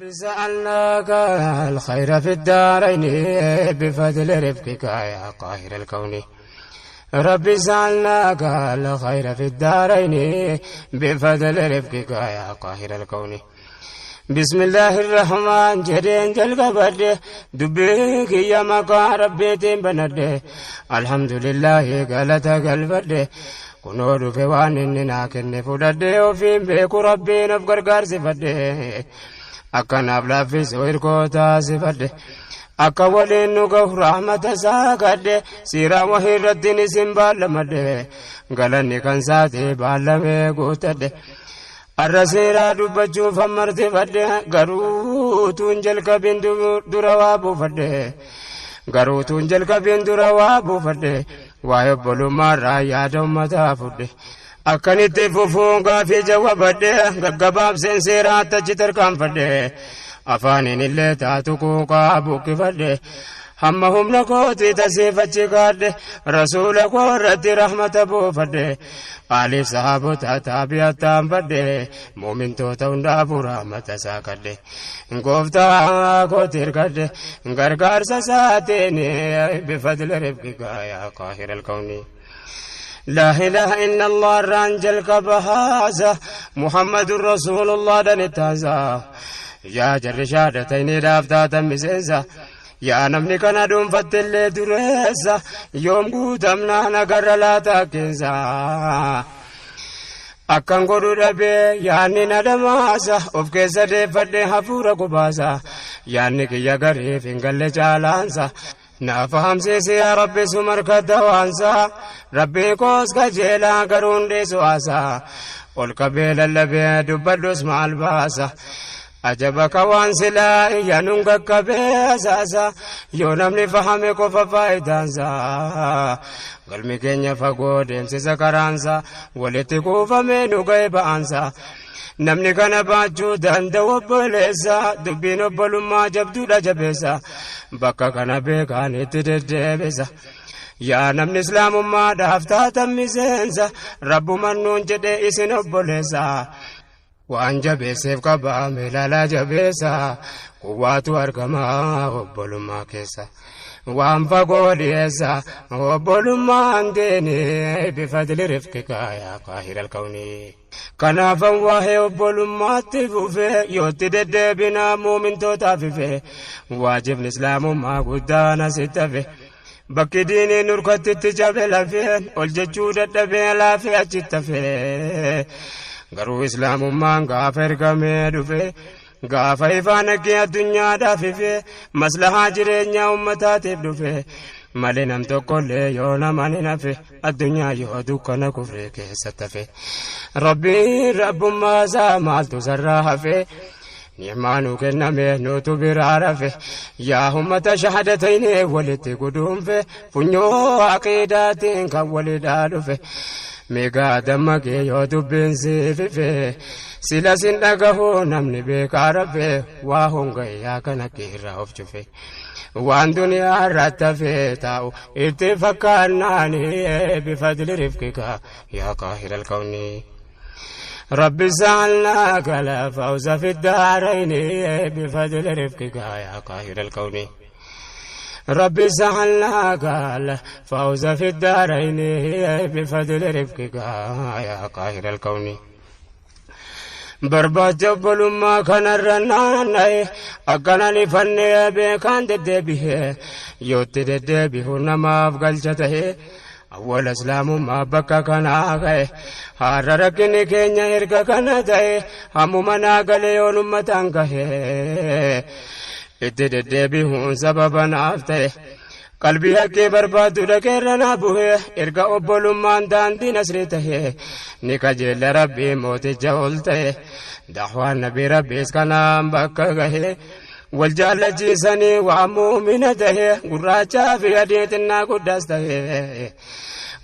رب سألناك الخير في الدارين بفضل رفقك يا قاهر الكون. رب سألناك الخير في الدارين بفضل رفقك يا قاهر الكون. بسم الله الرحمن جرين جلقبد دبيك يا مقا ربيتين بند الحمد لله قالت قلبد kunoo dhufe waan inni naa kenne fudhadhe ofiin beeku rabbiin of gargaarsifadhe akkanaaf laaffisuu hirkoo taasifadhe akka waliin nu gahu rahmata isaa kadhe siiraa wahii irratti isin baallamadhe galanni kan saatee baallamee guutadhe arra seeraa dubbachuuf hammartifadhe garuu tuun jalqabin dura waa buufadhe garuu tuun jalqabin dura waa buufadhe waa'ee obbolummaarraa yaada ummataa fudhe akkanitti fufuun gaafii jawwabadhe gaggabaabseen seeraatti achi tarkaanfadhe afaaniin illee taatu quuqaa buqqifadhe hamma humna kootii tasiifachi kaadhe rasuula koo irratti rahmata buufadhe aaliif sahaabota taabi'attaanfadhe muumintoota hundaafuu rahmata isaa kadhe gooftaa kooti hirkadhe gargaarsa isaatiin bifadli rifqika yaa qaahira alkawni. لا إله إلا الله رانجل كبهازا محمد رسول الله دنتازا يا جر شهادتين دافتاتا مسنسا yaa namni kana dhuunfattillee dureessa yoom guutamnaa nagarra laataa keessa akkan godhu dhabee yaanni na dhamaasa of keessa deeffadhee hafuura gubaasa yaanni kiyya gariif hin galle caalaansa naa fahamsiisi yaa rabbi sumarka dawaansa rabbii koos qajeelaa garuun dhiisu haasaa ol qabee lallabee dubbadhus maal baasa ajaba ka waan silaa iyyanuun qaqqabee asaasa yoo namni fahame qofa faayidaansa galmi keenya fagoo deemsisa karaansa walitti kuufamee nu ga'e ba'aansa namni kana baachuu danda'u obboleessa dubbiin obbolummaa jabduudha jabeessa bakka kana beekaan itti deddeebisa. Yaa namni islaamummaadhaaf taatan miseensa rabbuman nuun jedhe isin obboleessa. Waan jabeesseef qabaa meelaalaa jabeessa kuwaatu argamaa obbolummaa keessa. Waan fagoo dhiyeessa obbolummaan deene bifadli rifqika yaa qaahira alkawni. Kanaafan waa'ee obbolummaatti fufee yootti deddeebinaa muumintootaaf ife waajibni islaamummaa guddaan asitti hafe. Bakki diiniin nurkattitti cabe lafeen ol jechuu dadhabee laafee achitti hafe. Garuu islaamummaan gaafa ergamee dhufe gaafa ifaan haqqee addunyaadhaaf ife maslahaa jireenyaa ummataatiif dhufe malee nam tokkollee yoo namaan hin hafe addunyaa yoo dukkana kufree keessatti hafe. Rabbiin rabbummaa isaa maaltu sarraa hafe ni'maa nu kenname nutu biraa rafe yaa ummata shahadatayni walitti guduunfe funyoo aqiidaatiin kan walidhaa dhufe. Meegaa dammaqee yoo dubbiin siifife sila sin dhagahuu namni beekaa rafe waa honga'e yaa kana keerraa of cufe waan duniyaa irratti hafee taa'u itti fakkaannaani bifadli rifqika yaa qaahira alkawni. رب سألناك لا فوز في الدارين بفضل رفقك يا قاهر الكون. رب سألناك لا فوز في الدارين بفضل رفقك يا قاهر الكون. Barbaacha obbolummaa kanarra naanna'e akkanaan ifannee beekaan deddeebi'e yootti deddeebi'u namaaf galcha ta'e awwala islaamummaa bakka kanaa ga'e har'a rakkinni keenya erga kana ta'e hammuma naa galee yoon ummataan gahe itti deddeebi'uun sababa naaf ta'e. Qalbii haqqee barbaadu dhaqeerra naa bu'e erga obbolummaan daandii nasrii ta'e ni kajeella rabbii mooticha ol ta'e dahwaan nabii rabbiis kanaan bakka gahe wal jaallachiisanii waa muumina ta'e gurraachaa fi adii xinnaa guddaas ta'e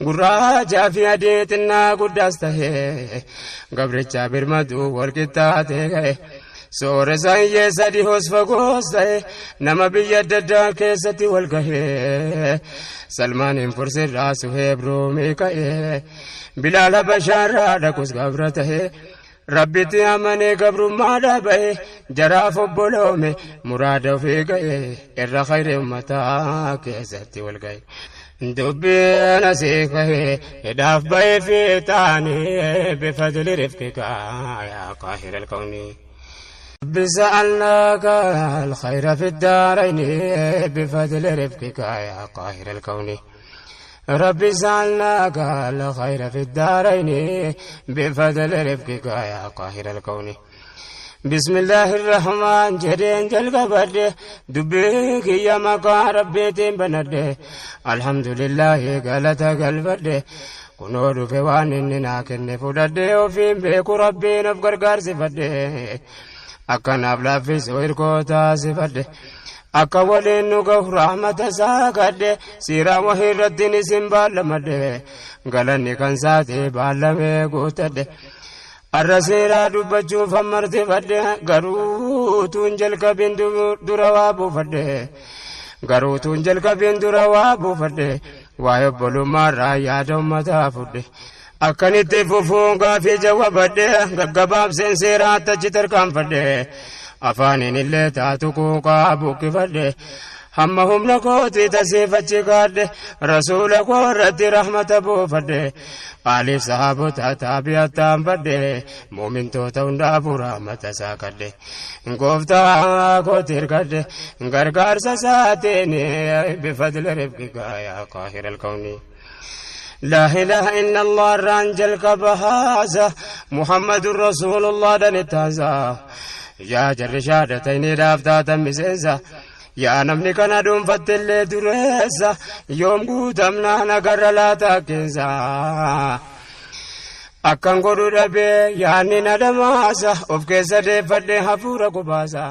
gurraachaa fi adii xinnaa guddaas ta'e gabrichaa birmaduu wal qixxaatee ga'e. Sooressa hiyyeessa dhihoos fagoos ta'e nama biyya adda addaa keessatti wal gahee Salmaaniin Fursirraa Suheeb Ruumii ka'ee Bilaal Habashaarraa dhaqus gabra ta'e Rabbitti amanee gabrummaa ba'e jaraaf obboloome muraada ofii ga'e irra khayri ummataa keessatti wal ga'e. Dubbiin asii ka'e hidhaaf ba'ee fi taanii bifadli rifqika yaa qaahira alkawni. سألناك الخير في الدارين بفضل رفقك يا قاهر الكون. ربي سألناك الخير في الدارين بفضل رفقك يا قاهر الكون. بسم الله الرحمن جرين جلقبر دبيك يا مقا ربي تنبند الحمد لله قالت قلبر kunoo dhufe waan inni naa kenne fudhadhe ofiin beeku rabbiin of gargaarsifadhe akkanaaf laaffisu hirkoo taasifadhe akka waliin nu gahu rahmata isaa kadhe siiraa wahii irratti isin baallamadhe galanni kan saatee baallamee guutadhe arra seeraa dubbachuuf hammartifadhe garuu tuun jalqabin dura waa buufadhe garuu tuun jalqabin dura waa buufadhe waa'ee obbolummaarraa yaada ummataa fudhe akkanitti fufuun gaafii jawwabadhe gaggabaabseen seeraatti achi tarkaanfadhe afaaniin illee taatu quuqaa buqqifadhe hamma humna kootii tasiifachi kaadhe rasuula koo irratti rahmata buufadhe aaliif sahaabota taabi'attaanfadhe muumintoota hundaafuu rahmata isaa kadhe gooftaa kooti hirkadhe gargaarsa isaatiin bifadli rifqika yaa qaahira alkawni. لا إله إلا الله رانجل كبهازة محمد رسول الله دنتازا يا جر شهادتين دافتاتا مسنسا yaa namni kana dhuunfatte illee dureessa yoom guutamnaa nagarra laata keessa akkan godhu dhabee yaanni na dhamaasa of keessa deeffadhee hafuura qubaasa.